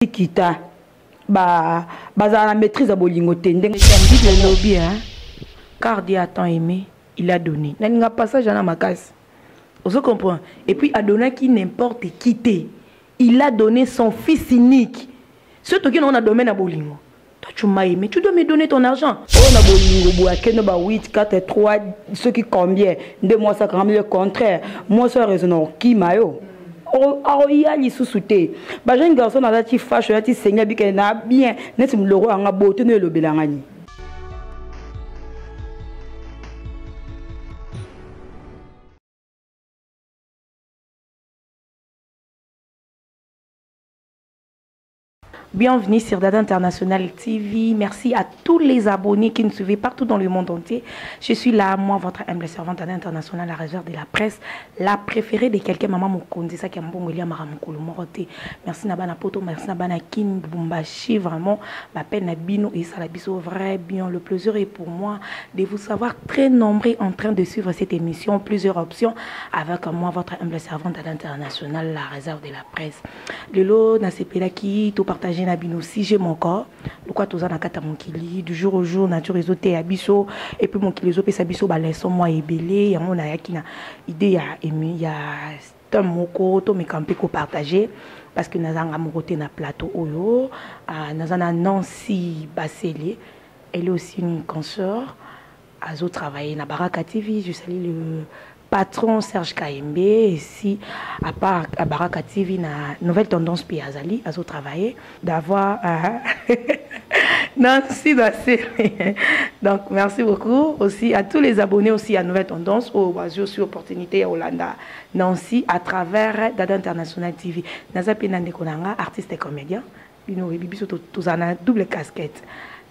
Kita ba bazala na maîtrise ya bolingo te ndenge Bible elobi hein, car Dieu a tant aimé, il a donné. Nalinga passage wana makasi. Ozo comprendre? Et puis adonaki n'importe qui te. Il a donné son fils unique. Soki toki nango na domaine ya bolingo. Toi tu m'as aimé, tu dois me donner ton argent. Oyo na bolingo boye akende ba 8 4 3 soki combien nde mwasi akangami le contraire mwasi oyo raison okima yo akoya lisusu te ba jeune garçon alati fashe alati sengi abikele na bien neti moloko yanga bote no elobelanga nini. Bienvenue sur Dada International TV. Merci à tous les abonnés qui nous suivent partout dans le monde entier. Je suis là, moi, votre humble servante Dada International, la réserve de la presse, la préférée de quelqu'un, Maman Mokonzi, ça qui a mbongo elia mara mokolo moko te. Merci na bana poto, merci na bana Kin, Lubumbashi, vraiment, ma peine na bino et ça la biso vrai bien. Le plaisir est pour moi de vous savoir très nombreux en train de suivre cette émission, plusieurs options, avec moi, votre humble servante Dada International, la réserve de la presse. Lelo nasepelaki to partager na bino sujet moko lokwa toza na kati ya mokili du jour au jour nature ezoteya biso et puis mokili ezopesa biso baleson mwa ebele. Yango nayaki na idée ya emi ya thème moko tomeka mpe kopartage parce que nazanga moko te na plateau oyo. Naza na Nancy Basele, elle est aussi une consoeur azo travailler na Baraka TV. Je salue le patron Serge Kaembe ici à part à Baraka TV na nouvelle tendance puis Azali azo travailler d'avoir Nancy Basele. Donc merci beaucoup aussi à tous les abonnés aussi à Nouvelle Tendance au Oiseau sur opportunité à Hollande Nancy à travers Dada International TV. Naza pe nande konanga artiste et comédien bino oyebi biso tozala na double casquette.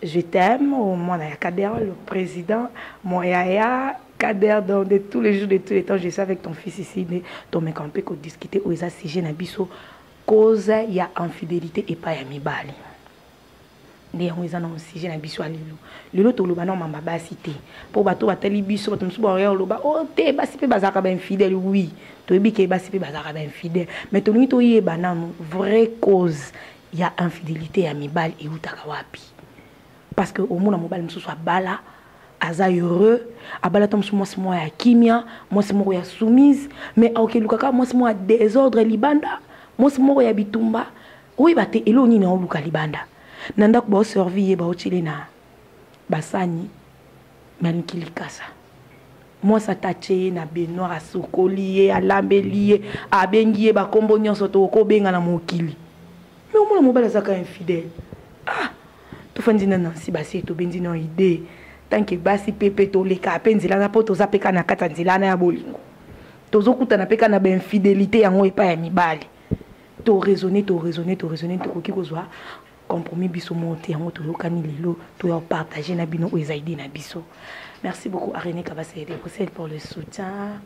Je t'aime au mwana ya Kader le président mon yaya Kader, donc de tous les jours, de tous les temps, je suis avec ton fils ici, mais ton mec on peut discuter où eza sujet na biso cause ya infidélité et pas ya mibali. Nde yango eza na sujet na biso ya lelo. Lelo toloba na mamba basi te. Po bato batali biso, bato mosusu baoya oloba, oh te, basi pe bazalaka ba infidèle, oui. Toyebi ke basi pe bazalaka ba infidèle. Mais tolingi toyeba nanu vraie cause ya infidélité ya mibali eutaka wapi. Parce que omona mobali mosusu abala, aza heureux, abala ta mosusu mwasi moko ya kimia, mwasi moko ya soumise, mais aokeluka kaka mwasi moko ya désordre libanda, mwasi moko ya bitumba, oyeba te eloko nini aoluka libanda. Na ndako baoservi ye, baotiele na basani, maliki likasa. Mwasi ata atie ye na baignoire, asokoli ye, alambeli ye, abengi ye bakombo nyonso tokobenga na mokili. Mais omona mobali azaka infidèle. Ah, tofandi na Nancy Basele, tobendi na idée. Tant que basi pe pe toleka pe nzela na po toza pe ka na kati ya nzela na ya bolingo. Tozokutana pe ka na ba infidélité yango epai ya mibali. To raisonner, to raisonner, to raisonner, tokoki kozwa compromis biso moko te, yango toyokani lelo, toya partager na bino oyo eza idée na biso. Merci beaucoup à René Kabasele de Bruxelles pour le soutien.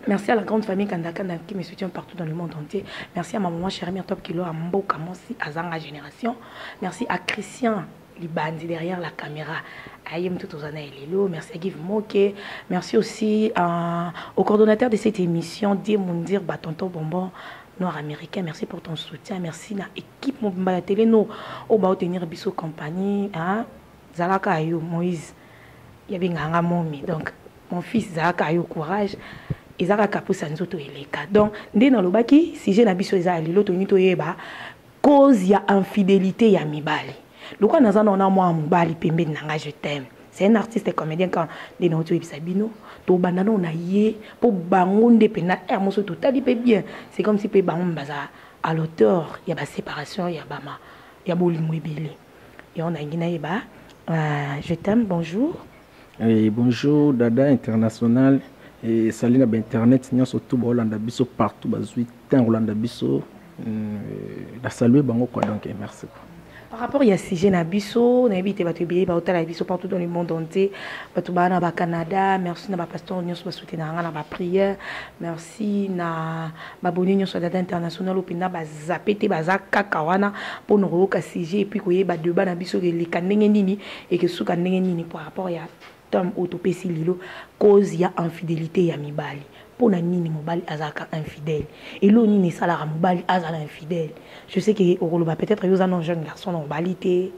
Merci à la grande famille Kandakanda qui me soutient partout dans le monde entier. Merci à ma maman chérie Top Kilo à Mboka Monsi à Zanga Génération. Merci à Christian Libandi derrière la caméra. Ayem tout aux années Lelo. Merci à Guy Moke. Merci aussi au coordonnateur de cette émission, Dieu Mundir Batonto Bonbon Noir Américain. Merci pour ton soutien. Merci à l'équipe Mobimba ya télé no au ba tenir biso compagnie, hein. Zalaka ayo Moïse. Yabenganga momi. Donc mon fils Zalaka ayo courage. Ezaka kapusa nzoto eleka. Donc nde nalobaki sujet na biso eza lelo tolingi toyeba cause ya infidélité ya mibali. Lokola naza na mwa mobali pembeni na nga, je t'aime. C'est un artiste et comédien quand nde na otoyebisa bino tobanda na na ye po bango nde pe na air moso totali pe bien. C'est comme si pe bango baza à l'auteur ya ba séparation ya bama ya bolingo ebele. Et on a ngi na yeba, je t'aime, bonjour. Et bonjour Dada International et salut na ba internet nyonso tout ba Hollanda biso partout bazui tin Hollanda biso, na saluer bango quoi, donc merci quoi. Par rapport ya sujet na biso, na yebi te bato ebele ba otala biso partout dans le monde entier, bato ba na ba Canada, merci na ba pasteur nyonso ba soutenir nga na ba prière, merci na ba abonné nyonso ya Dada International openda ba zappé te baza kaka wana po na koyoka sujet et puis koyeba débat na biso eleka ndenge nini et que suka ndenge nini par rapport ya thème oyo topesi lelo cause ya infidélité ya mibali. Mpo na nini mobali azalaka infidèle? Eloko nini esalaka mobali azala infidèle? Je sais que okoloba peut-être yo oza non jeune garçon na obali te,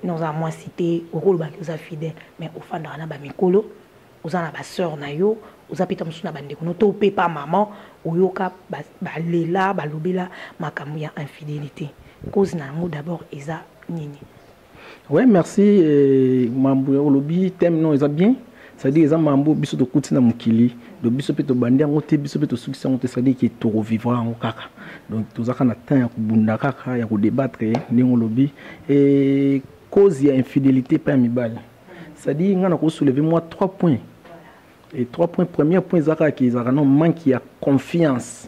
na oza mwasi te, okoloba ke oza fidèle, mais ofandaka na ba mikolo, oza na ba sœur na yo, oza pe ta mosusu na bandeko no to pe pa maman, oyoka balela balobela makambo ya infidélité. Cause na yango d'abord eza nini? Ouais, merci. Eh, mambo olobi thème non eza bien. C'est-à-dire eza mambo biso tokuti na mokili, donc biso pe tobandi yango te, biso pe tosukisi yango te, c'est-à-dire que tokovivre yango kaka. Donc tozaka na temps ya kobunda kaka, ya kodébattre ndenge olobi. Et cause ya infidélité pa ya mibali. C'est-à-dire nga na ko soulever moi trois points. Et trois points, premier point ezaka ki ezaka non manque ya confiance.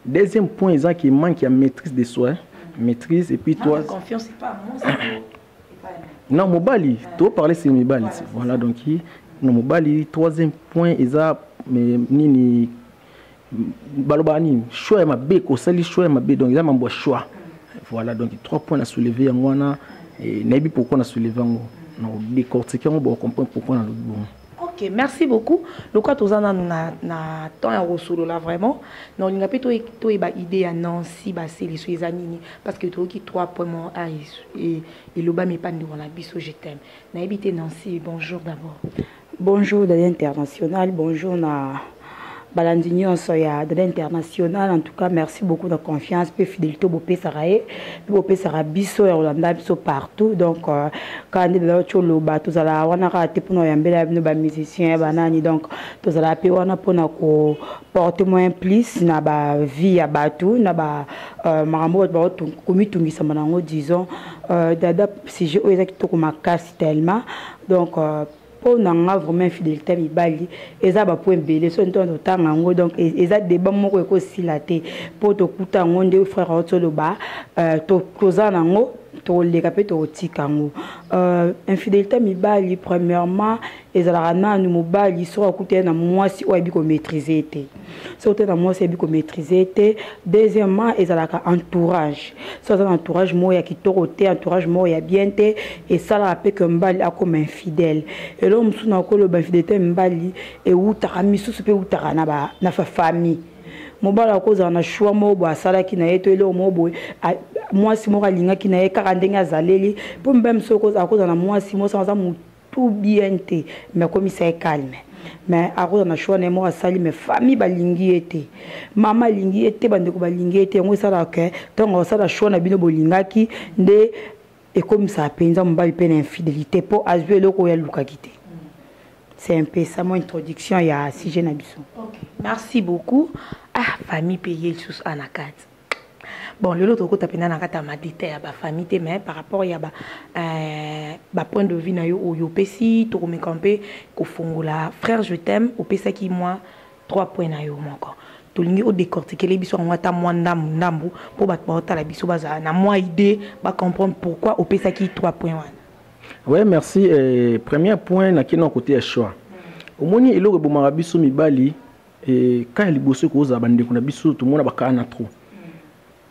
Deuxième point eza ki manque ya maîtrise de soi. Maîtrise et puis toi confiance c'est pas moi, c'est non mobali, to parler c'est mibali. Voilà, donc non mobali. Troisième point eza mais nini baloba nini choix ya mabe, kosali choix ya mabe, donc eza mambo ya choix. Voilà, donc trois points à soulever yango wana, et nayebi pourquoi na soulever yango, na décortiquer yango, bon comprendre pourquoi na lobi bon. Ok, merci beaucoup. Loka toza nanu na temps ya kosolola vraiment. Na olinga pe toyeba idée ya Nancy Basele so eza nini, parce que toyoki 3 points mo a et eloba mi pa ndeko na biso je t'aime. Nayebi te Nancy, bonjour d'abord. Bonjour de l'international, bonjour na balandi nyonso ya de l'international. En tout cas, merci beaucoup de confiance pe fidélité bopesaka ye, pe bopesaka biso ya kolanda biso partout. Donc quand nde lelo toloba, tozala wana kaka te mpona koyambela bino ba musicien banani, donc tozala pe wana mpona ko porter moins plus na ba vie ya bato, na ba makambo oyo bato komitungisama nango, disons. Dada, sujet oyo eza kitoko makasi tellement. Donc mpo na nga vraiment infidélité ya mibali eza ba point ebele, so ntongo totanga yango, donc eza débat moko ekosila te mpo tokuta yango nde frère auti oloba, toza nango toleka mpe tokotika yango. Infidélité ya mibali, premièrement ezalaka nanu mobali soki akuti ye na mwasi oyo ayebi komaîtrise te, soki okuti na mwasi ayebi komaîtrise te. Deuxièmement ezalaka entourage, soki aza na entourage moko ya kitoko te, entourage moko ya bien te, esalaka mpe ke mobali akoma infidèle. Eloko mosusu na koloba, infidélité ya mibali ewutaka misusu mpe ewutaka na famille. Mobali akozala na choix moko boye asalaki na ye to eloko moko boye, mwasi moko alingaki na ye kaka ndenge azaleli, mpo mibali mosusu akozala na mwasi, mwasi aza motu bien te, mais akomisa ye calme, mais akozala na choix na ye moko asali, mais famille balingi ye te, mama alingi ye te, bandeko balingi ye te. Yango esalaka ke ntango akosala choix na bino bolingaki nde ekomisaka mpenza mobali mpe na infidélité, mpo azwi eloko oyo alukaki te. C'est un peu ça mon introduction ya sujet na biso. Okay. Merci beaucoup. Ah, famille payée lisusu ana kati. Bon, lelo tokota mpenza na kati ya madeta ya bafamille te, mais par rapport ya ba point de vue na yo oyo opesi, tokomeka mpe kofongola. Frère je t'aime, opesaki mwa 3 points na yo moko, tolingi odécortikele biso yango ata mwa ndambu ndambu mpo bato baotala biso bazala na mwa idée, bacomprendre pourquoi opesaki 3 points wana. Ouais, merci. Premier point nakei na côté ya choix. Omoni eloko ebomaka biso mibali, ka ya liboso ekozala bandeko na biso, tomona bakala na trop.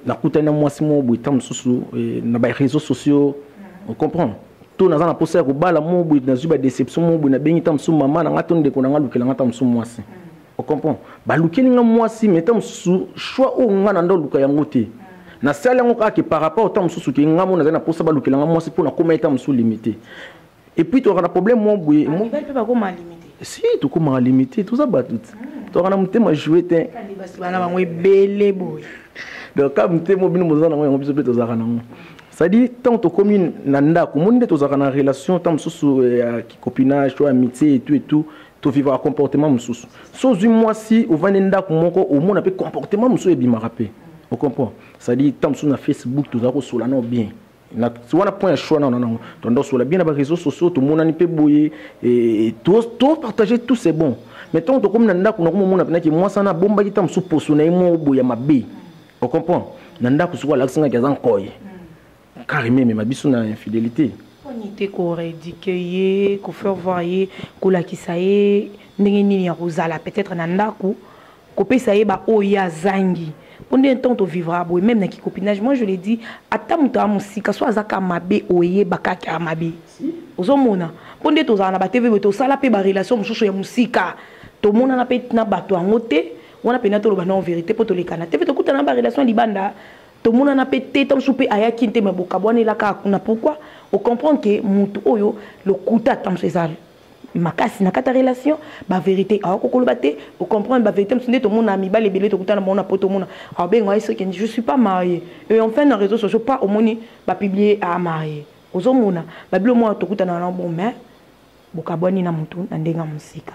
Nakutani na mwasi moko boye, ta mosusu na ba réseaux sociaux, on comprend, to naza na posa ya kobala moko boye, nazwi ba déception moko boye, nabengi ta mosusu mama na nga to ndeko na nga, alukela nga ta mosusu mwasi, on comprend, balukeli nga mwasi, mais ta mosusu choix oyo nga na nda oluka yango te, nasali yango kaka ke par rapport ta mosusu ke nga mo nazali na posa balukela nga mwasi mpo nakóma ye ta mosusu limité. Et puis tozalaka na problème moko boye. Mibali mpe bakóma limité? Si, tokomaka limité, toza bato te, tozalaka na motema joue te. Basi bana bango ebele boye. Donc ka motema bino boza nango, yango biso mpe tozalaka nango. C'est-à-dire tant tokomi na ndako, omoni nde tozalaka na relation tant mosusu ya copinage to amitié et tout et tout, tovivaka comportement mosusu. So ozwi mwasi, ovandi ndako moko, omona mpe comportement mosusu ebimaka mpe, ocomprend. C'est-à-dire tant mosusu na Facebook tozala kosola nao bien na wana point ya choix nano nango, tonda osola bien na baréseaux sociaux, tomonani mpe boye, topartage, tout c'est bon. Mais ntango tokomi na ndako, nakomomona mpenaki mwasi wana abombaki ta mosusu poso na ye moko boye ya mabe, ocomprend. Na ndako sikoyo alakisi ngaki aza nkoye, carrément emema biso na infidélité. Poni te korééduquer ye, kofaire voir ye, kolakisa ye ndenge nini ya kozala peut-être na ndako, kopesa ye baoyo ye azangi, mpo nde ntango tovivra boye même na kicopinage, moi je le dis, ata moto ya mosika so aza ka mabe, oyeba kaka ya mabe ozomona, mpo nde tozala na batv boye, tosala mpe barelation mosusu ya mosika. Tomonana mpe na bato yango te. Wana mpena toloba na vérité mpo tolekana te, mpe tokutana na barelation libanda, tomonana mpe te. Ta mosusu mpe ayaki te, me bokabwanelaka kuna. Pourquoi? Ocomprendre ke motu oyo lokuta, ata mosusu eza makasi na kati ya relation, bavérité awa koloba te. Ocomprendre bavérité mosusu nde tomona mibali ebele tokutana bango na po tomona abenga ye soki je suis pas marié, et enfin na réseaux sociaux pas omoni bapublie a marié. Ozomona babilo moko tokutana na bon, mais bokabwani na motu na ndenge ya mosika.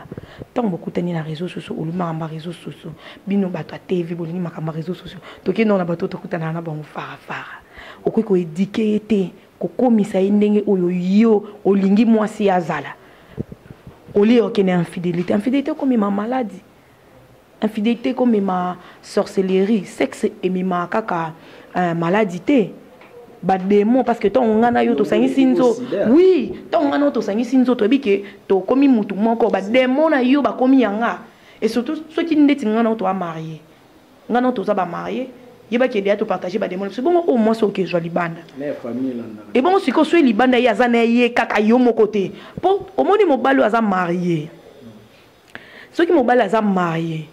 Ntango bokutani na réseau sociaux, olobi makambo ya réseau sociaux. Bino bato ya TV bolingi makambo ya réseau sociaux. Tokende na bato tokutana na bango farafara, okoki koéduquer ye te, kokomisa ye ndenge oyo yo olingi mwasi azala. Olie okende infidélité. Infidélité ekomema maladie, infidélité ekomema sorcellerie. Sexe ememaka kaka maladie te, badémon, parce que ntango nga na yo tosangisi nzoto, oui, ntango nga na yo tosangisi nzoto, oyebi ke tokomi mutu moko, badémon na yo bakomi yanga. Et surtout soki ndeti nga na yo toa marié, nga na yo toza bamarié, yebaki edeya topartage badémon na biso. Bongo oyo mwasi oke ezwa libanda, ebongo sikoyo so libanda ye aza na ye kaka yo moko te. Mpo omoni mobali oyo aza marié, soki mobali aza marié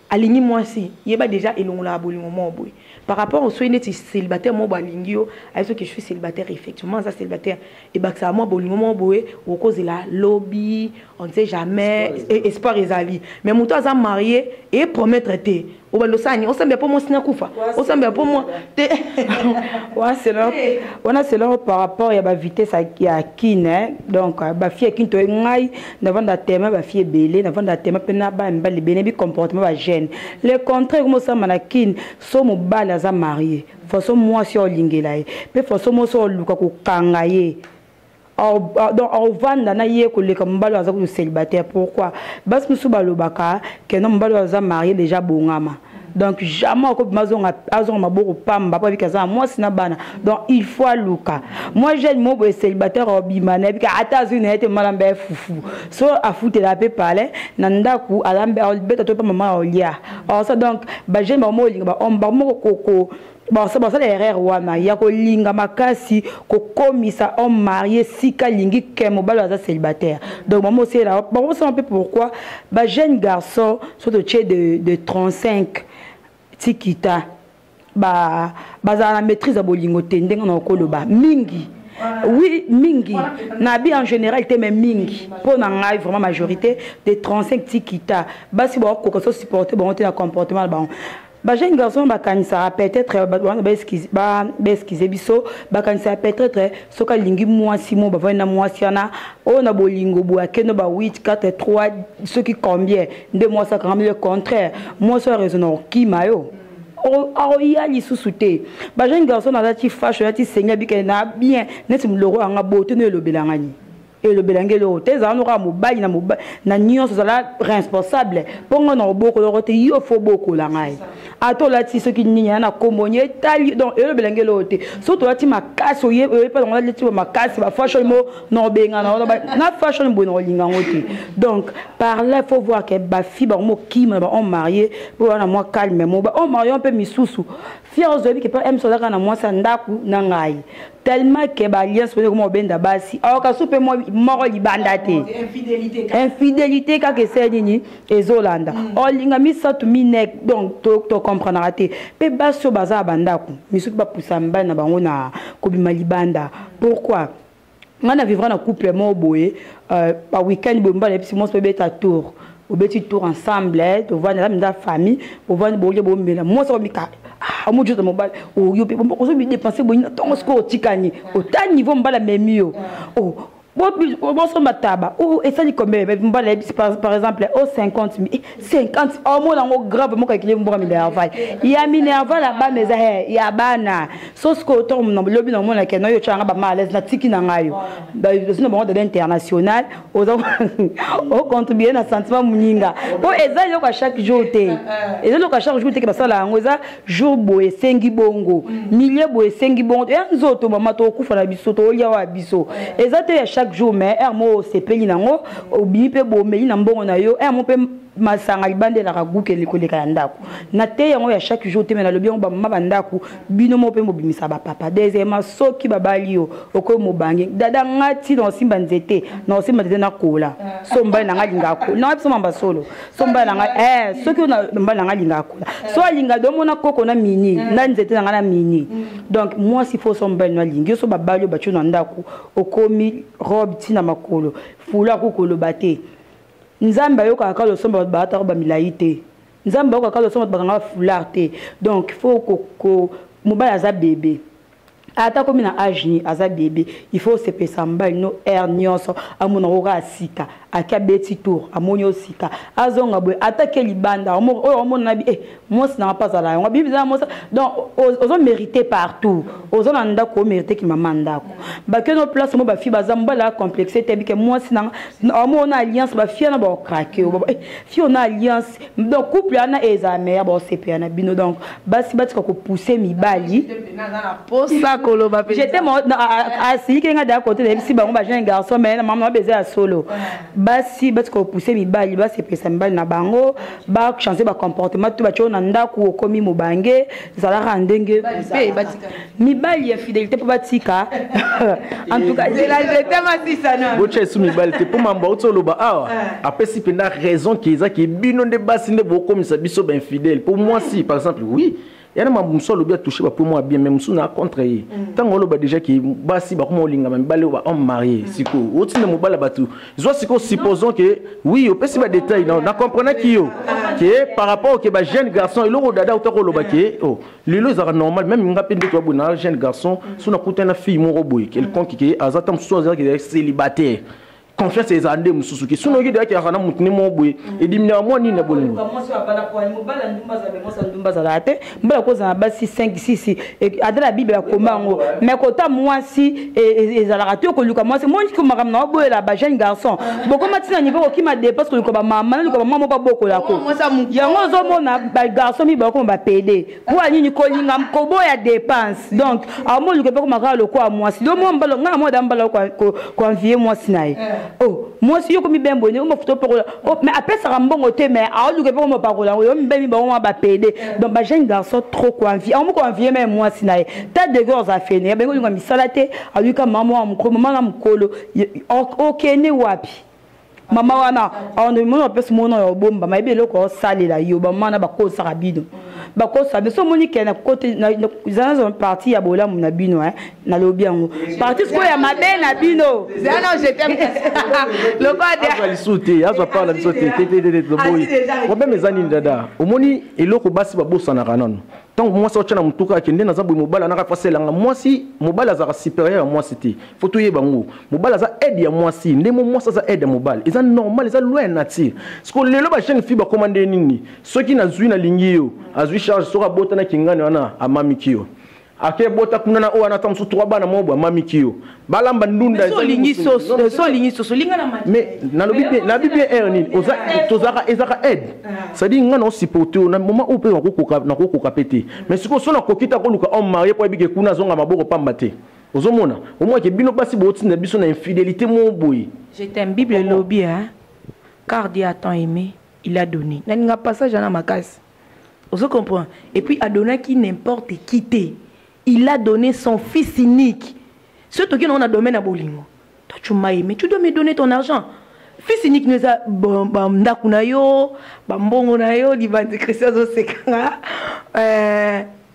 alingi mwasi, yeba déjà elongolaka bolingo moko boye par rapport au soki neti célibataire moko boye alingi yo, ayebi soki je suis célibataire, effectivement aza célibataire, ebakisaka mwa bolingo moko boye, okozela lobi, on ne sait jamais, espoir ezali. Mais moto aza marié epromettre te, obanda osala nini? Osambela mpo mwasi nakufa, osambela mpo mwa te. Wana selon par rapport ya bavitesse ya kine. Donc bafille ya kine, toye ngai navanda tema bafille ebele, navanda tema mpe na bana mibali ebele, nayebi comportement bajeune. Le contraire komosama na kine. So mobali aza marié, façon mwasi olingela ye, mpe façon mwasi oluka kokanga ye, donc ovanda na ye koleka mobali oyo aza kutu célibataire. Pourquoi? Basi mosusu balobaka keno mobali oyo aza marié déjà bongama, donc jamais akobima azonga maboko pamba, mpo abiki aza na mwasi na bana. Donc il faut aluka moi jeune mo boye célibataire, obima na yebika ata azwi na ye te, malamba ya fufu so afutela mpe pale na ndako, alabeta to mpe mama olia or. Donc bajeune bango olinga bahomme bango koko basala erreur wana ya kolinga makasi kokomisa homme marié sika alingi ke mobali aza célibataire. Donc bango osela bango osala mpe. Pourquoi bajeune garçon so totie de 35 tikita bazala na maîtrise ya bolingo te? Ndenge na okoloba mingi, oui, mingi nabi en général te, mais mingi mpo na ngai vraiment majorité de 35 tikita, basi bakokoka so supporter bango te na comportement na bango. Bajeune garçon bakanisaka peut-être wana, baexcuse biso, bakanisaka peut-être soki alingi mwasi mo bavandi na mwasi wana oyo na bolingo boye, akende ba 8 4 3 soki combien nde mwasi akangami. Le contraire, mwasi oyo raison na okima yo, aoya lisusu te. Bajeune garçon azati fashe, oyati sengi abikele na bien neti moloko yanga bote no elobelanga nini, elobelanga eloko te. Ezala nokaa mobali na mobali na nyonso, ozala responsable mpo nga na obokoloko te, yo fo bokola ngai. Ata olati soki nini ya na kombo ni etali, donc elobelanga eloko te. Soki tolati makasi, oyebi nango alati makasi bafashion mo na obengana na fashion boye na kolinga yango te. Donc par là faut voir ke bafille bango mokima na bahomme marié mpo wana mwa calme mo bahomme marié mpe misusu fier ozoyebi ke mpe mso azalaka na mwasi ya ndako na ngai, tellement ke baalliance pene koma obenda basi aoka su mpe moko libanda te. Infidélité kaka esali nini ezolanda olinga misato mine. Donc tocomprendraka te mpe basi oyo baza na bandako misusu bapusa mibali na bango na kobima libanda. Pourquoi? Ngai na vivra na couple moko boye, baweekend boye mobali ayebisi mwasi obeta tour, obeti tour ensemble, tovandi aza mpenza famille, bovandi bolia bomela. Mwasi akomika omojuta mobali oyo mpe ozobidépenser boyi na ntongo, sikoyo otikani ota niveau mobali amemi yo bosomba taba oyo esali combien? Mobali ayebisi par exemple o 50 50, omona yango grave moko ekili mboka minerval ya minerval ya bana eza ya bana. So sikoyo ntongo lobi na omona ke noyo otyanga bama à l'aise natiki na ngai yo ozina bango dada international, oza ocontribue na sentiment moninga, mpo eza eloko ya chaque jour te, eza eloko ya chaque jour te ke basala yango. Eza jour boye esengi bongo, milieu boye esengi bongo ya nzoto mama tokokufa na biso tolia wa biso, eza te ya chaque jour. Mais heure moko osepeli nango, obimi mpe bomeli na mbongo na yo heure moko mpe. Masanga libanda elaka guke koleka ya ndako. Na te yango ya chaque jour te, me nalobi yango bamama bandako, bino moko mpe mobimisa bapapa. Deuxièmement, soki babali yo, okoyi mobange. Dada, nga ti na osimba nzete, na osimba nzete nakola. So mobali na nga alingaka kola, na biso mamba solo. So mobali na nga, soki mobali na nga alingaka kola, so alinga domona koko na mini na nzete na nga na mini. Donc mwasi, faut so mobali no alingi yo. So babali yo, batio na ndako, okomi robe ntina makolo, fula akokoloba te. Nzambe ayokaka kaka losomba bato baataka bamilai te. Nzambe ayokaka kaka losomba bato bakangaka foulard te. Donc faut mobali aza bébé, ata komi na age ni aza bébé. Il faut osepesa mobali no aire nyonso, amona kaka sika aki abeti tour, amoni yo sika, azonga boye, ata ke libanda oyo omona na bi mwasi nanga mpe azala yango bibi eza mwasi. Donc ozo mérité partout, oza na ndako, omérité ki mama ndako. Bakei no place mo bafille baza, mobali acomplexe te, bike mwasi nanga omona alliance, bafille wana baokrake, fille ona alliance. Donc couple wana ezala meilleur, baosepela na bino. Donc basi batika kopousse mibali. Posa koloba. J'étais asiliki nga daya kote, nayebisi bango bajeune garçon, mais na mama beza ya solo. Basi batika kopousse mibali, basepelisa mibali na bango, bachange bacomportement to batio na ndako, okomi mobange, ezalaka ndenge mibali ya fidélité mpo batika. En tout cas, botya esu mibali te, mpo mambo auti oloba awa apesi mpenza raison ke eza ke bino nde basi nde bokomisa biso bainfidèle. Mpo mwasi, par exemple, oui, yana mambo mosusu alobi, atouche bapoint mwa bien, mais mosusu na contre ye. Ntango oloba déjà ke basi bakoma olingama mibale oyo bahomme marié, sikoyo otinda mobali ya bato zwa. Sikoyo supposons ke oui, opesi badétail, na comprenaki yo ke par rapport ke bajeune garçon, eloko dada ota koloba ke oh, lelo ezalaka normal. Même nga mpe nde toya boye na jeune garçon, so nakutani na fille moko boye quelconque ke aza ta mosusu azalaki célibataire, confiance ezala nde mosusu ke soki oyoki deyaki yaka na motu nde moko boye, ediminaka mwa nini na bolingo. Ndumba azalaka te. Mbala kozala basi 5 6, ata na Bible akoma yango, mais kota mwasi ezalaka te. Okoluka mwasi moniki makambo na oboyela bajeune garçon, bokoma ntina niveau kokima dépense, koluka bamama, naluka bamama mo babokolako yango. Ozomona bagarçon mi bakoma bapede mpo ya nini? Kolinga koboya dépense. Donc amoluka mpe koma kaka lokola mwasi do mwa mbala ngai mwa da mbala koenvie mwasi na ye. Oh, mwasi yo komi bembo ne omafuta opakola, mais apesaka mbongo te, mais aoluka mpe koma pakola yango. Yo mibemi bango mwa bapede. Donc bajeune garçon trop koenvie, akomi koenvie même mwasi na ye ta degré oza fene abengi olinga misala te. Aluka mama wa mokolo, mama na mokolo okende wapi? Mama wana mona apesi mona ya obomba mayebi eloko osalela yo. Bamama na bakosaka bino, bakosaka biso. Omoni ke na kote eza nazo parti ya bolamu na bino, nalobi yango parti sikoyo ya mabe na bino. Azwa lisusu te, azwa part na biso te te te te. Toboyi. Problème eza nini, dada? Omoni eloko basi babosanaka nano, ntango mwasi otya na motuka, akende naza boye, mobali anaka faselanga mwasi. Mobali azalaka supérieur ya mwasi te, faut toyeba ngo. Mobali aza aide ya mwasi, nde mo mwasi aza aide ya mobali, eza normal, eza loi ya nature. Siko lelo bajeune fille bakoma nde nini? Soki nazwi, nalingi yo, azwi charge, soki abotanaki ngani wana, amamiki yo, ake bota kuna na oyo wana, ata mosusu trois bana moko boye, amamiki yo, balamba ndunda. Olingi soso, linga na. Mais nalobi bien, nalobi bien, aire nini tozalaka, ezalaka aide, c'est-à-dire nga na osupporte yo na moment oyo mpe nakokoka mpe te. Mais sikoyo so nakoki te, akoluka homme marié mpo ayebike kuna azonga maboko pamba te. Ozomona omwake bino basi bootinda biso na infidélité moko boye. Je t'aime. Bible elobi, hein, car Dieu a tant aimé, il a donné. Nalinga passage ana makasi, ozo comprendre? Et puis adonnaki n'importe qui te, il a donné son fils unique. Soki toki nango na domaine ya bolingo, toi tu m'as aimé, tu dois me donner ton argent. Fils unique no eza bandako na yo, bambongo na yo, libandi Christian azosekanga,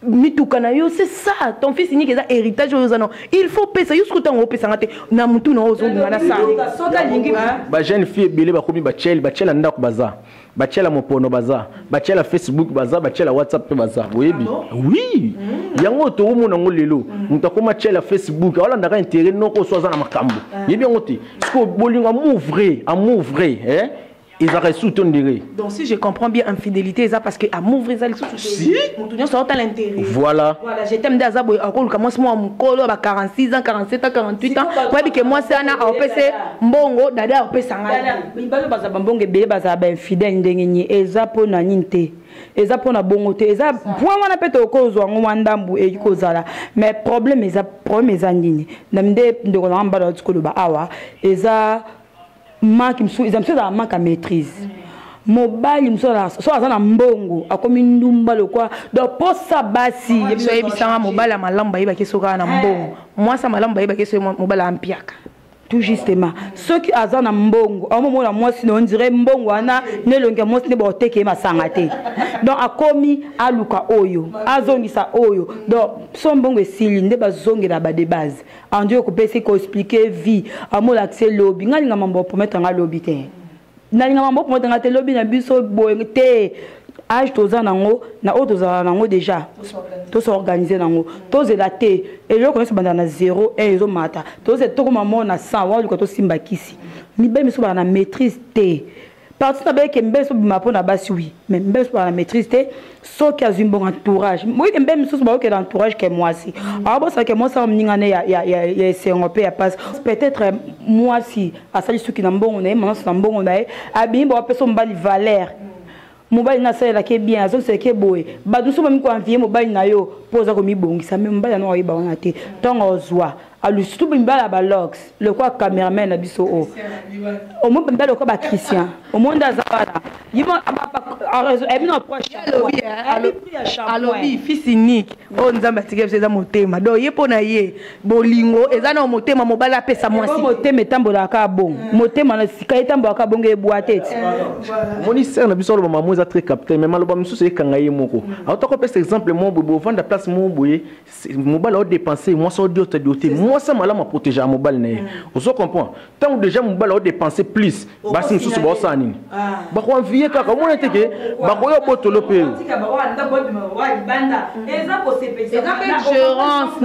mituka na yo, c'est ça ton fils unique. Eza héritage oyo oza na, il faut pesa yo. Soki ntango opesanga te na mutu na oyo ozolinga na sala. Bajeune fille ebele bakomi bachele, bachele ya ndako baza, bachele ya mopono baza, bachele ya Facebook baza, bachele ya WhatsApp mpe baza. Boyebi, oui, yango tokomona yango lelo. Moto akoma chele ya Facebook, aolandaka intérêt noko so aza na makambo, yebi yango te. Siko bolingo, amour vrai, amour vrai, eh? Ezalaka esu to ndire. Donc si je comprends bien, infidélité eza parce que amour vrai eza lisusu. Si. Moto nyonso aotala intérêt. Voilà. Voilà, je t'aime nde aza boye, akoluka mwasi mwa mokolo ya ba 46 ans, 47 ans, 48 ans, po yebi ke mwasi wana aopese mbongo, dada aopesa ngai. Mibali bazala bambongo ebele, bazala bainfidèle ndenge nini? Eza mpo na nini te? Eza mpo na bongo te. Eza point wana mpe tokozwa yango mwa ndambu eyeki kozala, mais problème eza, problème eza nini? Na nde ndeko nanga mbala auti koloba awa, eza manque mosusu, eza mosusu, ezala manque ya maîtrise. Mobali mosusu so aza na mbongo, akomi ndumba lokwa. Donc posa basi. Biso yebisanga, mobali ya malamu bayebaki soki aza na mbongo, mwasi ya malamu bayebaki soki mobali ampiaka. Tout justement, soki aza na mbongo, amomona mwasi na on dirait mbongo wana na elongi ya mwasi nde baoteke ye masanga te. Donc akomi aluka oyo azongisa oyo. Donc so mbongo esili nde bazongela ba de base andi okopesi koexpliquer vie, amolakisa elobi. Ngai alinga mambo opromettre nga lobi te, nalinga mambo opromettre nga te lobi na biso boye te. Age toza nango na oyo tozala nango déjà, tos'organiser nango, tozela te. Eloko nyonso ebandaka na 0, 1, ezomata. Tozela tokoma mo na 100 waluka tosimba kisi. Mibali miso bala na maîtrise te. Parti na bayeke mibali so bima mpo na basi, oui, mais mibali so bala na maîtrise te. Soki azwi mbongo, entourage oyike mibali misusu baokela entourage ke mwasi awabosaka ke mwasi awa moninga ne ya esengo mpe ya pasi. Peut-être mwasi asali suki na mbongo na ye, manasi na mbongo na ye, abimi, bawapesa mobali valeur. Mobali na asalelaki bien, azongiselaki boye. Bato mosusu bami koenvier mobali na yo mpo oza komibongisa, mais mobali yango ayeba wana te. Ntango ozwa surtout mibali ya balox lokwa cameraman na biso o omoi, mibali lokwa bachristian, omoi nde aza wana ebino. Alobi fils unique oyo Nzambe atikeli biso eza motema. Donc ye, mpo na ye, bolingo eza na motema. Mobali apesa mwasi. Motema etambolaka kaka bongo, motema na sika etambolaka bongo, ebwa te ti. Omoni, sere na biso aloba mamo eza très capitaine, mais maloba mosusu ekanga ye moko. Auta kopesa exemple mo boye, bovanda place mo boye, mobali aodépenser, mwasi aodiota dio te. Mwasi malamu aprotéger mobali na ye. Ozo comprendre, ntango déjà mobali aodépenser plus, basi mosusu baosala nini? Bakoenvier kaka. Omona te ke bakoya obotolo mpe. Eza gérance.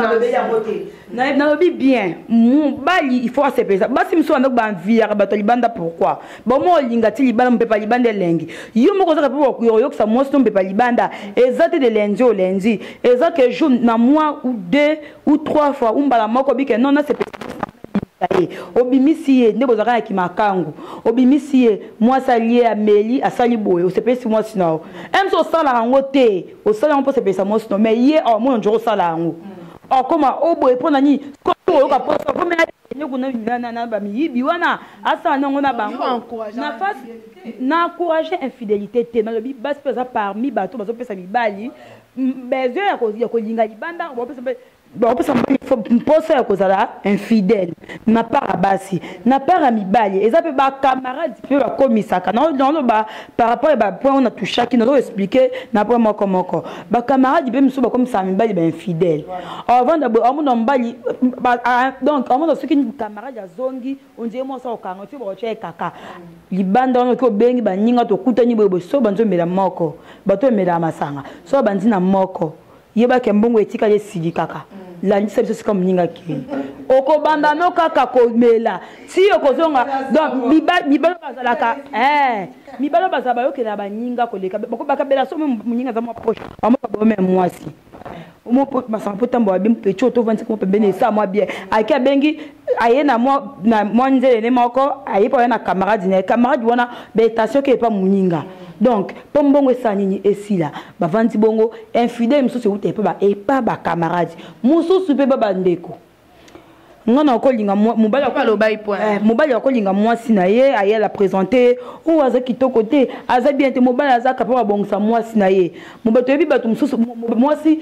Nalobi bien, mobali il faut asepelisa. Basi mosusu bandako baenviaka bato ya libanda. Pourquoi bamo olinga ti libanda, mopepa libanda elengi? Yo moko ozaka mpe oyokisa mwasi to mopepa libanda eza te. De lundi au lundi, eza que jour na mois ou deux ou trois fois ou mbala moko bike non, nasepelisa ye. Obimisi ye nde bozalaka na kimakangu, obimisi ye, mwasi alie, ameli, asali boye, osepelisi mwasi na yo. Mso osalaka yango te, osala yango mpo osepelisa mwasi na yo, mais ye omona njoko osala yango, akoma oboye. Mpo na nini oyoka mposa kuna na bamiyibi wana asala nango na bango na face? Na encourage infidélité te. Nalobi basi mpe aza parmi bato bazopesa mibali besoin ya kolinga libanda, bakopesa mobali mposa ya kozala infidèle na part ya basi. Na part ya mibali, eza mpe bacamarade mpe bakomisaka. Naloba par rapport ya bapoint oyo natouchaki, nazo expliquer na point moko moko. Bacamarade mpe mosusu bakomisaka mibali bainfidèle. Avanda boye, amona mobali, donc amona soki camarade azongi, ondire mwasi akokanga ti bakotya ye kaka libanda wana. Oki obengi baninga, tokutani boye boye, so banzi omela moko, bato emelaka masanga, so bandi na moko, yebake mbongo etikali esili kaka. Landisa biso sika moninga akei, okobanda no kaka komela ti okozonga. Donc mibali bazalaka, mibali bazala bayokela baninga koleka bakabela. So moninga aza mwa proche, amoka bome mwasi masanga mpo tambola bien petit oyo tovandisaka mo pembeni, esa mwa bien. Aki abengi aye na mwa nzelene moko, aye mpo aye na camarade na ye. Camarade wana baetation ke epa moninga. Donc mpo mbongo esala nini? Esila. Bavandi bongo. Infidèle mosusu euta epa bacamarade mosusu mpe ba bandeko. Nga na okolinga mobali akolinga mwasi na ye, ayela présente oyo aza kitoko te, aza bien te. Mobali aza capable abongisa mwasi na ye. Bato oyebi, bato mosusu, mwasi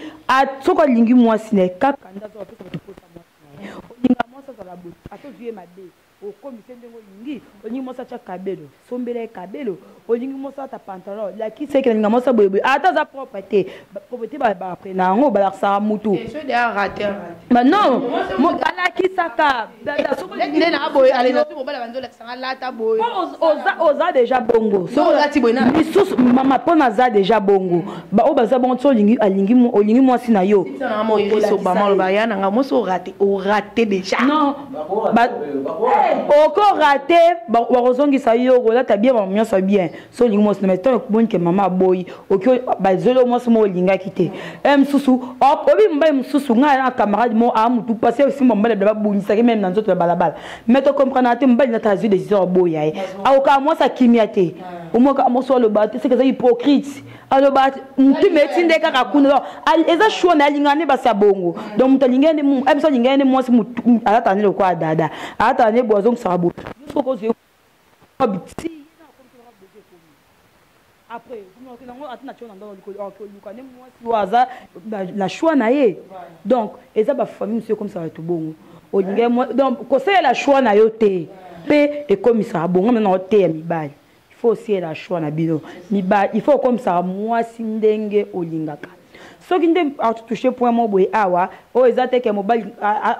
soki alingi mwasi na ye kaka nde aza bapesa bato posa. Mwasi na ye, olinga mwasi azala boye, ata ozwi ye mabe, okomisa ndenge olingi. Olingi mwasi atya kabelo, sombela ye kabelo. Olingi mwasi ata pantalon, lakisa eke nalinga mwasi boyeboye, ata aza propre te. Propre te, baapre na yango balakisaka mutu. Non, balakisaka. Oza déjà bongo misusu, mama, mpo naza déjà bongo. Baoyo baza bongo ti olingi olingi mwasi na yo. Non, okorater, bakozongisa yo kolata bien, bango nyonso bien. So olingi mwasi na, mais ntango omoni ke mama aboyi, oki bazoli mwasi moko olingaki te. E mosusu obi mobali mosusu, ngai na camarade mo aa mutu pasi osimba mobali bla babunisaki même na nzoto ya balabala, mais tocomprendre te. Mobali nata azwi décision aboya ye, akokaka mwasi akimia te. Omoka mwasi aloba te, seke eza hypocrite. Aloba mutu eti nde kaka kuna eza choix na alingaka nde basi ya bongo. Donc moto alingi nde biso, alingi nde mwasi alataka nde lokola dada, alataka nde boye, azongisaka boye. Soki ozwi ti Après yango ata na tio na ndako likolo akoluka nde mwasi oyo aza na choix na ye. Donc eza bafamille mosusu ekomisaka bato bongo, olingi donc kosalela choix na yo te mpe ekomisaka bongo. Mena oteya mibali, il faut osiyela choix na bino mibali, il faut okomisaka mwasi ndenge olingaka. Soki nde atouche point moko boye awa, oyo eza te ke mobali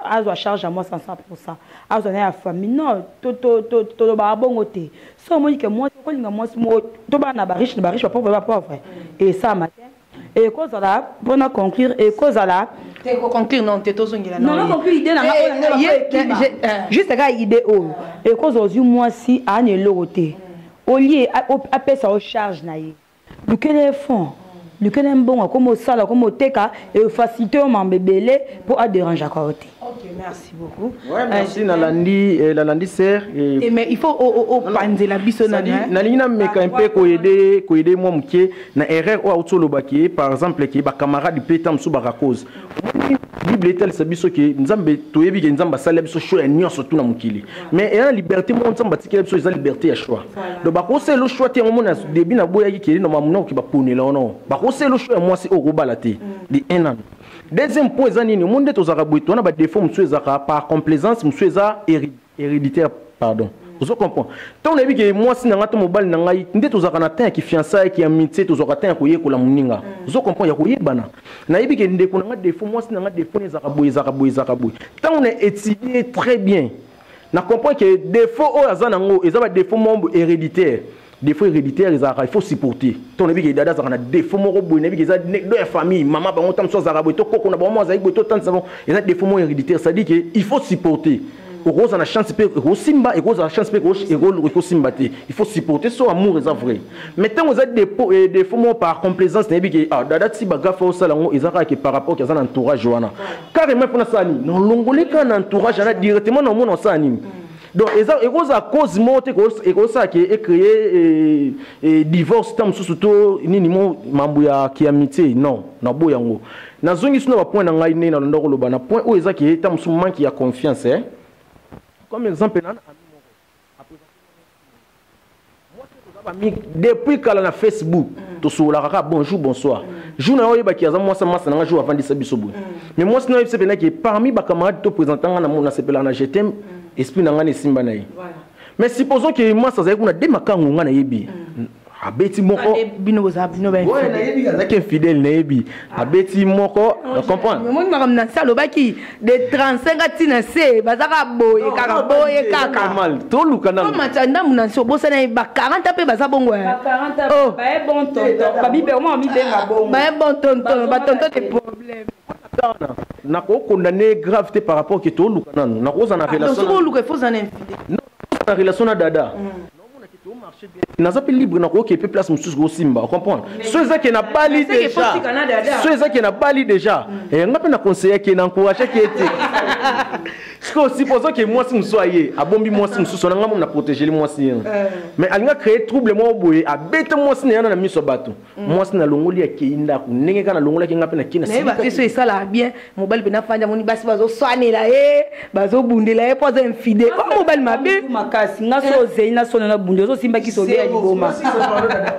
azwa charge ya mwasi 100%, azwa na ya famille, non, tolobaka bongo te. So omoni ke mwasi okolinga mwasi moko to bana bariche na bariche, bapauvre bapauvre, esalama te. Ekozala mpona conclure, ekozala Conclure non te, tozongela. Non, conclure idée na nga juste kaka idée oyo. Ekozala ozwi mwasi aa na eloko te, olie apesa yo charge na ye, lukele fond, lukele mbongo, akoma osala, akoma oteka, efacilité yo mambo ebele mpo adérangeaka yo te. Ok, merci beaucoup. Ouais, merci. Nalandi, nalandi ser. Et mais il faut opanzela biso. Na nalingi nameka mpe koyede mwa moke na erreur oyo auti olobaki. Par exemple ke bacamarade mpe ta mosusu baka cause. Bible etalisa biso ke Nzambe, toyebi ke Nzambe asalela biso choix ya nyonso tu na mokili, mais eya na liberté moko Nzambe atikela biso, eza liberté ya choix. Donc bakosalela choix te. Yango mona début naboyaki ke na mamuna oki baponela wana, bakosalela choix ya mwasi oyo okobala te de un an. Deuxième point eza nini? Omoni nde tozalaka boye, towana badéfaut mosusu ezalaka par complaisance, mosusu eza héréditaire, pardon. Ozo comprendre, ntango nayebi ke mwasi na ngai to mobali na ngai, nde tozalaka na temps ya kifiançailles, ki amitié, tozwaka temps ya koyekola moninga, ozo comprendre, ya koyebana. Nayebi ke ndeko na ngai défaut, mwasi na ngai défaut ezalaka boye, ezalaka boye, ezalaka boye. Ntango na étudie très bien, na comprendre ke défaut oyo aza nango eza badéfaut moko héréditaire. Défaut héréditaire ezalaka, il faut supporter. To nayebi ke dada azalaka na défaut moko boye, nayebi ke eza do ya famille, mama bango ta mosusu azalaka boye, to koko na bango mo azalaki boye, to tantisa bango, eza défaut moko héréditaire, c'est à dire que il faut supporter. Okozala na chance mpe ekosimba, ekozala chance mpe ekosimba te, il faut supporter so amour eza vrai. Mais ntango eza défaut moko par complaisance, nayebi ke ah, dada ti bagafe osala yango eza kaka ke par rapport ke aza na entourage wana carrément, mpona asala nini, nalongoli kaka na entourage wana directement, naomona osala nini. Donc eza ekozala cause moko te ekosala ke ecréer divorce ta mosusu to nini mo mambo ya kiamitié. Non, naboya yango. Nazongi so na bapoint na ngai ndenge nalonda koloba na point oyo eza ke ta mosusu manque ya confiance, eh? Comme exemple, na ami moko depuis kala na Facebook, tosololaka kaka bonjour, bonsoir. Jour na yo oyebaki aza mwasi masa na nga, jour avandisa biso boye, mais mwasi na oyebisa mpenaki parmi bacamarade to présenta nga, nasepelaka na je t'aime, esprit na nga na esimba na ye. Mais supposons ke mwasi azali kuna de makango, nga nayebi abeti moko. Bino bozala bino. Nayebi azalaki infidèle, nayebi abeti moko, comprendre. Omoni makambo na se alobaki de 35 atina se bazaka boye kaka boye kaka. Normal, toluka nanu. Omata ndambu na nse, obosana ba 40 mpe baza bongo. Baye bon tonton, baye bon tonton, batonton de problème. Nakokondamne grave te par rapport ke toluka nanu, nakozala na relation. Soki oluka, il faut ozala infidèle. Na relation na dada naza mpe libre, nakoki mpe place mosusu kosimba, comprendre. So eza ke nabali déjà, so eza ke nabali déjà, nga mpe na conseiller ke na encourage ke ete sikoyo supposons ke mwasi mosusu aye, abombi mwasi mosusu na nga mo na protégeli mwasi ye, mais alinga créer trouble moko boye, abete mwasi na ye na miso ya bato, mwasi nalongoli, akei ndako ndenge kaka nalongolaki nga mpe nakei. Nayeba te so esalaka bien. Mobali mpe nafandi, amoni basi bazoswanela ye, bazobundela ye mpo aza infidèle, o mobali mabe. Makasi nga so ozei na sona na bunde, ozosimbaki sobe ya liboma.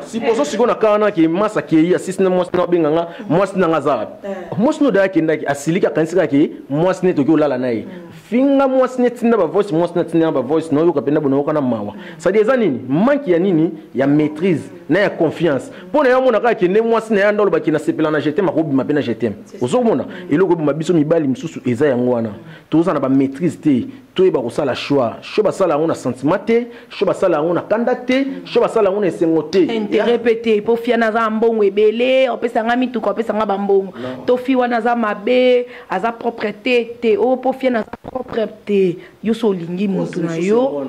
Supposons sikoyo na kaka na ke masi akei, asisi na mwasi na abenga nga, mwasi nanga aza wapi? Mwasi no daya akendaki, asiliki, akanisi kaka ke mwasi ne toki olala na ye, finga mwasi ne, tinda bavoice, mwasi na tinda bavoice, naoyoka mpenza boye, nayoka na mawa. C'est-à-dire eza nini? Manque ya nini? Ya maîtrise na ya confiance. Mpo na ye amona kaka kende mwasi na ye anda olobaki nasepela na je t'aime, akobima mpe na je t'aime. Ozomona eloko eboma biso mibali mosusu eza yango wana, toza na bamaîtrise te, toyeba kosala choix. Choix basala yango na sentiment te, choix basala yango na kanda te, choix basala yango na esengo te. Intérêt mpe te, mpo fia naza na mbongo ebele, opesanga mituka, opesanga bambongo, to fi wana aza mabe, aza propre te te, oyo mpo fia naza propre te. Yo so olingi motu na yo,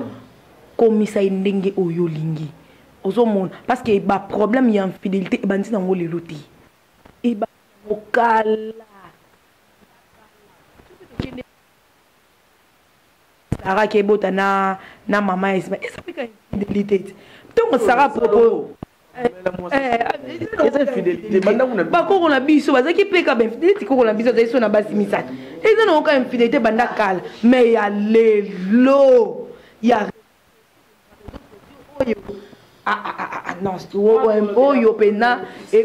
komisa ye ndenge oyo olingi. Ozomona, parce que baproblème ya infidélité ebandi nango lelo te, ebandi nango kala. Sara kebota na mama ya Ismael, eza mpe ka infidélité te. Ntongo Sara propos Eza infidélité bandako na bakoko na biso bazalaki mpe ka bainfidélité. Koko na biso azali so na basi misato, eza nango ka infidélité banda kala. Mais ya lelo ya oyo Ah, ah, ah, ah, non oyo pena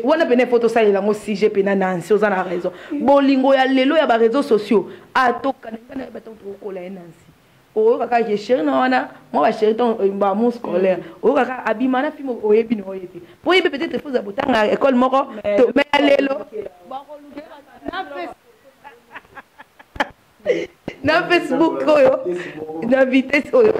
wana pena ifo tosalela yango sujet pena Nancy, oza na raison. Bolingo ya lelo ya baréseaux sociaux, atokana ngai na bato tokokola ye. Nancy, oyoka kaka ke chéri na wana mwa bachéri to bamour scolaire, oyoka kaka abima na film, oyebi na oye te, po oyebi peut-être foza botanga école moko. Mais ya lelo na Facebook oyo, na vitesse oyo,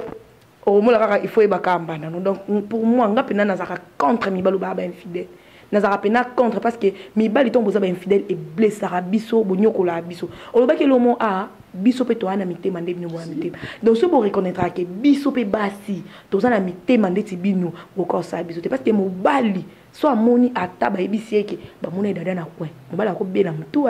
okomona kaka il faut yebaka mbanda no. Donc pour moi, nga mpena nazalaka contre mibali baya bainfidèle. Nazalaka mpena contre parce que mibali, ntongo boza bainfidèle, eblessaka biso, bonyokolaka biso. Olobaki elomo a biso mpe toya na mitema nde bino boya mitema. Donc so boreconnaîtraka ke biso mpe basi toza na mitema ndeti bino, bokosala biso te, parce que mobali so amoni, ata bayebisi eke bamoni edada na coin, mobali akobela motu.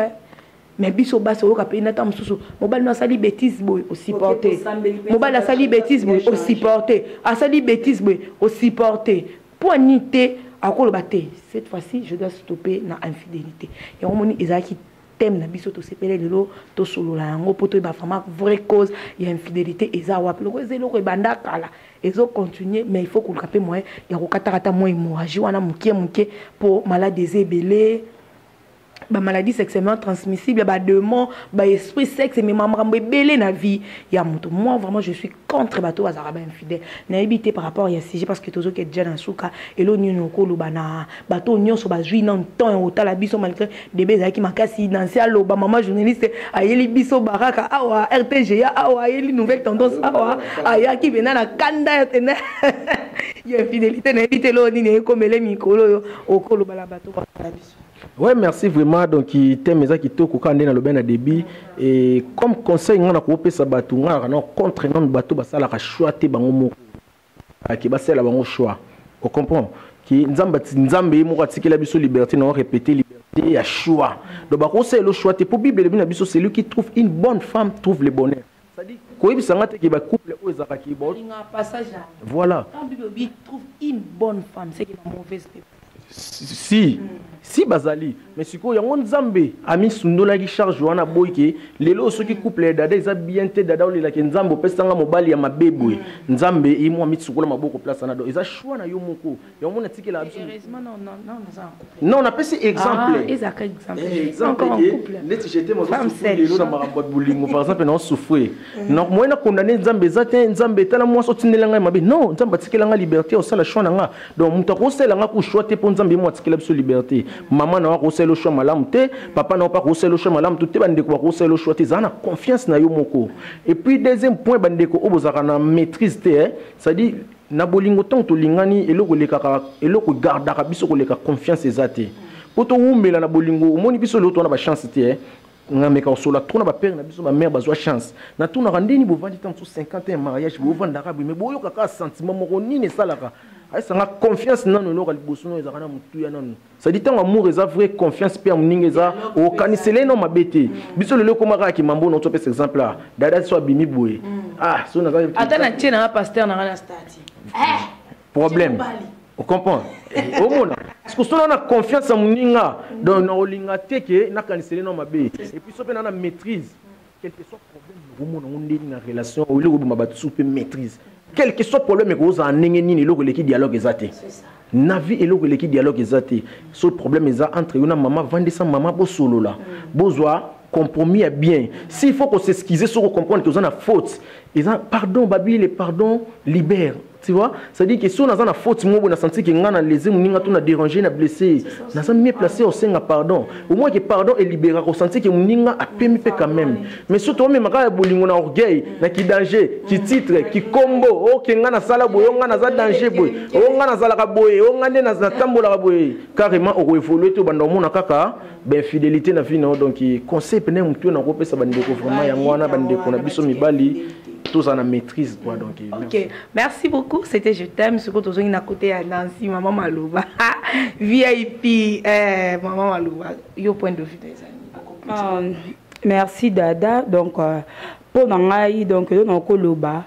Mais biso basi, oyoka mpe nata mosusu, mobali no asali bétise boye, osupporte. Mobali asali bétise boye, osupporte. Asali bétise boye, osupporte. Mpo ani te akoloba te: cette fois-ci, je dois stopper na infidélité. Yango moni ezalaki thème na biso, tosepele lelo tosolola yango mpo toyeba vraiment vraie cause ya infidélité eza wapi. Loko eza eloko ebanda kala, ezocontinue, mais il faut koluka mpe moyen ya kokatakata mwa hémorragie wana moke moke, mpo malade eza ebele, bamaladie sexuellement transmissible, badémon, baesprit sexe, emema makambo ebele na vie ya moto. Moi vraiment, je suis contre bato bazalaka bainfidèle. Nayebi te par rapport ya sujet, parce que tozoki déjà na suka. Elo nini okoloba na bato nyonso bazwi na temps ya kotala biso, malgré débat ezalaki makasi? Nancy aloba, mama journaliste ayeli biso baraka awa, RTGA awa, ayeli Nouvelle Tendance awa, ayaki pena na kanda ya tena ya infidélité. Nayebi te eloko nini ekomele mikolo oyo okoloba na bato batala biso. Ouais, merci vraiment. Donc thème eza kitoko kaka nde nalobi na début. Et comme conseil nga na kopesa bato, nga na contre nanu bato basalaka choix te bango moko, ake basala bango choix. Ocomprend ki Nzambe, Nzambe ye moko atikela biso liberté na répéter, liberté ya choix. Donc bakosalela choix te, po Bible elobi na biso: celui qui trouve une bonne femme trouve le bonheur. C'est-à-dire koyebisa nga te ke bacouple oyo ezalaka ki Passage. Voilà. Quand Bible trouve une bonne femme, c'est que mauvaise. Si si bazali, mais sikoyo yango Nzambe amisundolaki charge wana boyi ke lelo soki couple ya dada eza bien te, dada olelaki Nzambe opesanga mobali ya mabe boye, Nzambe ye mo amitsukola maboko place wana. Donc eza choix na yo moko. Yango mona tikelaka biso. Non, napesi exemple. Exemple neti j'étais lelo na makambo ya bolingo, par exemple, naosouffrir, donc moye na condamné Nzambe eza te. Nzambe, etala mwasi otindela ngai mabe. Non, Nzambe atikela ngai liberté osala choix na nga. Donc moto akosala nga ku choix te, mpo Nzambe ye mo atikela biso liberté. Mama na yo akosala choix malamu te, papa na yo mpe akosala choix malamu to te, bandeko bakosala choix te. Ezala na confiance na yo moko. Et puis deuxième point, bandeko oyo bozalaka na maîtrise te, c'est-à-dire na bolingo, ntango tolingani, eloko elekaka, eloko egardaka biso koleka confiance eza te mpo towumela na bolingo. Omoni biso lelo tona bachance te, nga meka kosola trop na bapère na biso, bamare bazwa chance. Natunaka ndeni bovandi ntango so 50 ya mariage, bovandaka boye, mais boyokaka sentiment moko nini esalaka ayesanga confiance nano. Eloko ya liboso no ezalaka na motuya nano, c'est-à-dire ntango amour eza vrai, confiance mpe ya moninga eza, okanisela ye no mabe te. Biso lelo ekoma kaka kimambo na topesa exemple a dada so abimi boye, ah so naza Ata na tie nanga pasteur nanga na stati. Problème, ocomprend? Omona, parce que so na confiance ya moninga, donc na olinga te ke nakanisela ye no mabe. Et puis so mpe na maîtrise, quel que soit problème okomona ngo ndeni na relation, eloko oboma bato su mpe maîtrise. Quel que soit problème ekozala ndenge nini, eloko eleki dialogue eza te na vie. Eloko eleki dialogue eza te. So problème eza entre yo na mama, vandisa mama, bosolola, bozwa compromis ya bien. S'il faut qu'on s'excuse, so comprendre que oza na faute, eza pardon. Babi le pardon libère, tu vois. C'est à dire que so naza na faute mo boye, na senti ke nga na lésé moninga to na déranger, na blessé, naza mieux placé osenga pardon. Au moins ke pardon elibéraka, osenti ke moninga apemi mpe quand même. Mais so toomemaka ya bolingo na orgueil, na ki danger, ki titre, ki kombo, oke nga nasala boye, o nga naza danger boye, o nga nazalaka boye, o nga nde natambolaka boye, carrément okoévolue te. Obanda omona kaka bainfidélité na vie na yo. Donc conseil pene motu oyo nakopesa bandeko vraiment yango wana, bandeko na biso mibali, tozala na maîtrise quoi. Donc Ok, merci beaucoup. C'était Je t'aime. Ce que tozongi na côté ya Nancy, maman Maloba VIP, maman Maloba, yo point de vue des amis. Merci dada. Donc mpo na ngai, donc eloko na koloba,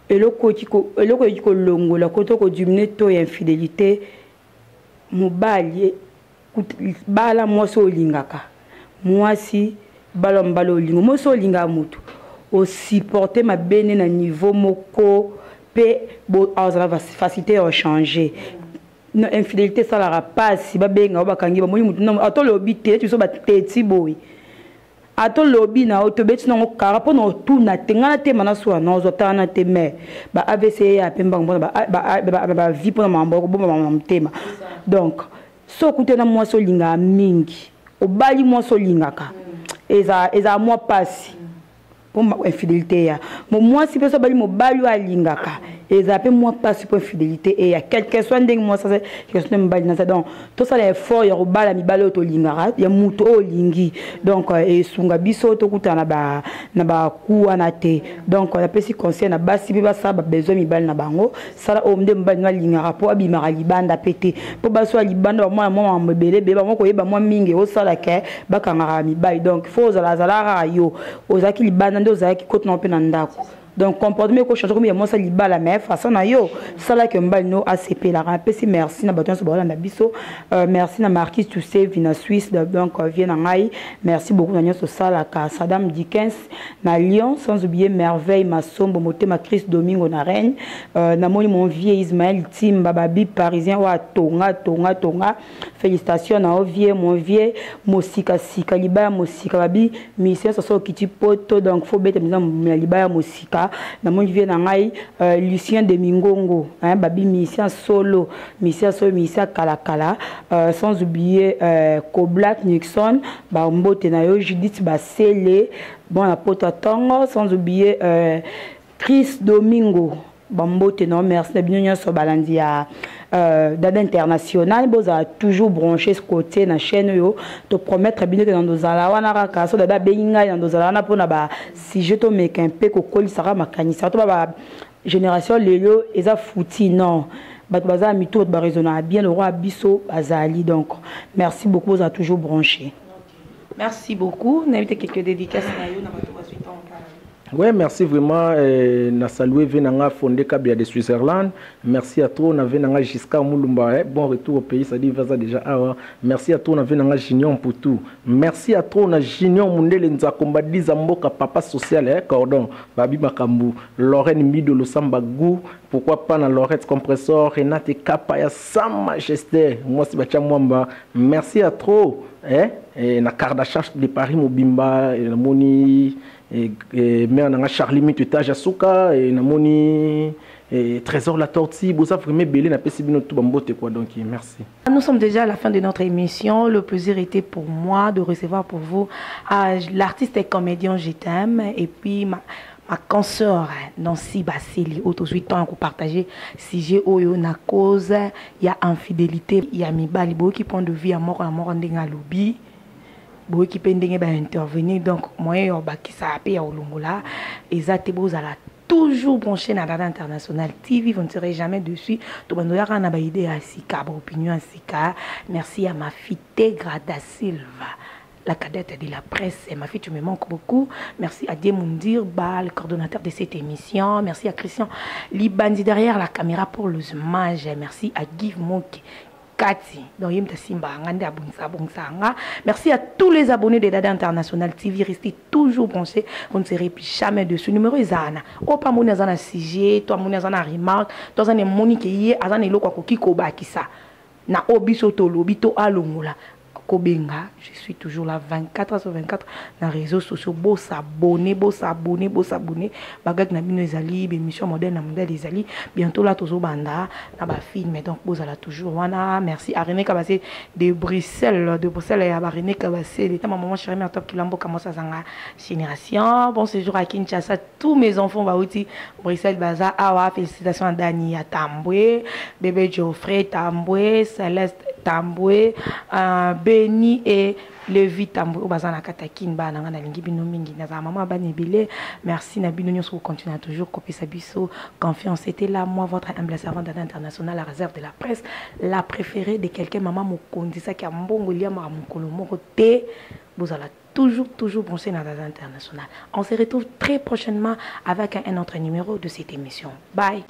eloko ekoki kolongola koto kodiminuer to ya infidélité, mobali bala mwasi olingaka, mwasi bala mobali olinga, mwasi olingaka motu osupporte mabene na niveau moko. Mpe azala facilité ya changer. Infidélité esalaka mpasi. Babenga o bakangi, bamoni motu atolobi te, neti biso bateti boye, atolobi na yo, tobeti nango kara mpo na otuna te. Ngai natema na suwa nazwa tana te, mais ba AVC ya mpe mbango mpona bavie, mpona makambo ya kobomba na motema. Donc so okute na mwasi olingaka mingi, obali mwasi olingaka, eza mwa mpasi mpo infidélité eya. Mo mwasi mpe so abali mobali oyo alingaka, ezala mpe mwa mpasi mpo infidélité eya, quelque soit ndenge mwasi aza, quelque soit mobali naza. Donc tosala effort ya kobala mibali oyo tolingaka, ya moto oyo olingi. Donc esunga biso tokutana na baku wana te. Donc napesi conseil na basi mpe basala babesoin mibali na bango. Sala oyo nde mobali no alingaka, mpo abimaka libanda mpe te, mpo basi oyo libanda bamwana mwa mambo ebele ebele, bamwa koyeba mwa mingi, osala ke bakangaka mibali. Donc faut ozala azala kaka yo ozalaki libanda nde ozalaki koti nango mpe na ndako. Donc comportement ekochange komi ya mwasi libala, mais façon na yo salaki mobali no asepelaka. Apesi merci na bato nyonso baolanda biso. Merci na Marquis Tusevi na Suisse, donc vie na ngai, merci beaucoup na nyonso osalaka. Sadam Dickens na Lyon, sans oublier Merveille Masombo Motema, Chris Domingo na Reine. Namoni mon vieux Ismaël Timba, babi parisien oyo atonga tonga tonga, félicitations na yo vieux, mon vieux mosika sika libaya mosika, babi mission soso okiti poto. Donc faut beta mpenza ya libaya mosika. Namoni vieux na ngai Lucien de Mingongo, hein, babi mission solo, mission solo, mission kalakala. Sans oublier Koblak Nixon, bambote na yo. Judith Basele, bon na poto ntongo, sans oublier Chris Domingo, bambote na. Merci na bino nyonso balandi ya Dada International. Bozala toujours branché côté na chaîne oyo. Topromettre bino ke na ndozala wana kaka so Dada abengi ngai, na ndozala wana mpona basujet tomeka mpe kokolisaka makanisi to ba génération lelo eza futi. Non, bato baza na mitu, bato baraisonnaka bien, le roi biso bazali. Donc merci beaucoup, bozala toujours branché. Merci beaucoup. Nayebi te, quelques dédicaces na yo na bato bazwi ntango? Ouais, merci vraiment. Na salué Venanga Fondé Kabia de Switzerland. Merci à toi, na Venanga Giscard Moulumba. Eh, bon retour au pays, ça dit va déjà. Ah, merci à toi, na Venanga Junior Poutou. Merci à toi, na Junior Mundele Nzakomba Dizamboka, papa social, eh, cordon. Babi Makambu, Lorraine Mido Samba Gou. Pourquoi pas na Lorette Compressor, Renate Kapaya, Sa Majesté. Moi, c'est Bacha Mwamba. Merci à trop. Eh, et na Kardashian de Paris Mobimba, et na Moni mère nanga Charlie Mitu étage ya suka, e namoni Trésor la Tortue. Boza vraiment ebele, napesi bino tout bambote quoi. Donc merci. Nous sommes déjà à la fin de notre émission. Le plaisir était pour moi de recevoir pour vous l'artiste et comédien Jetem et puis ma consoeur Nancy Basili, oyo temps pour partager sujet oyo na cause ya infidélité ya mibali. Boyoki point de vue ya moko na moko ndenge alobi, boyoki mpe ndenge baintervenir. Donc moyen ya obakisa mpe ya olongola eza te. Bozala toujours branché na Dada International TV, vous ne serez jamais dessus. Tobando yaka na baidée ya sika, baopinion ya sika. Merci à ma fille Tegra da Silva, la cadette de la presse. Et ma fille, tu me manques beaucoup. Merci à Diemundir Ba, le coordonnateur de cette émission. Merci à Christian Libandi derrière la caméra pour les images. Merci à Guy Moki Kati. Donc, yem simba ngande abongisa abongisa nga. Merci à tous les abonnés de Dada International TV. Restez toujours branchés. Vous ne serez jamais dessus. Numéro ezana. Opa moni azana sujet, toi moni azana remarque, toi azana moni ke ye azana eloko akoki kobakisa. Na obiso to lobi to alongola. Kobenga, je suis toujours là 24 heures sur 24 dans les réseaux sociaux. Bo s'abonner, bo s'abonner, bo s'abonner. Bagag na bino ezali, émission modèle na modèle ezali. Bientôt là tozo banda na ba film, donc bozala toujours wana. Merci à René Kabassé de Bruxelles, de Bruxelles et à René Kabassé. Ma maman chérie, ma top Kilambo Kamosa Zanga génération. Bon séjour à Kinshasa, tous mes enfants bauti Bruxelles baza awa. Félicitations à Dani Tamboué, bébé Geoffrey Tamboué, Céleste Tamboué, Benny et Levi Tamboué baza na kata kin. Bana nga nalingi bino mingi, naza mama bana ebele. Merci na bino nyonso, continue toujours kopesa biso confiance. C'était là moi, votre humble servante internationale, la réserve de la presse, la préférée de quelqu'un, maman mokonzi saki ya mbongo eliamaka mokolo moko te. Bozala toujours, toujours branché dans Dada International. On se retrouve très prochainement avec un autre numéro de cette émission. Bye.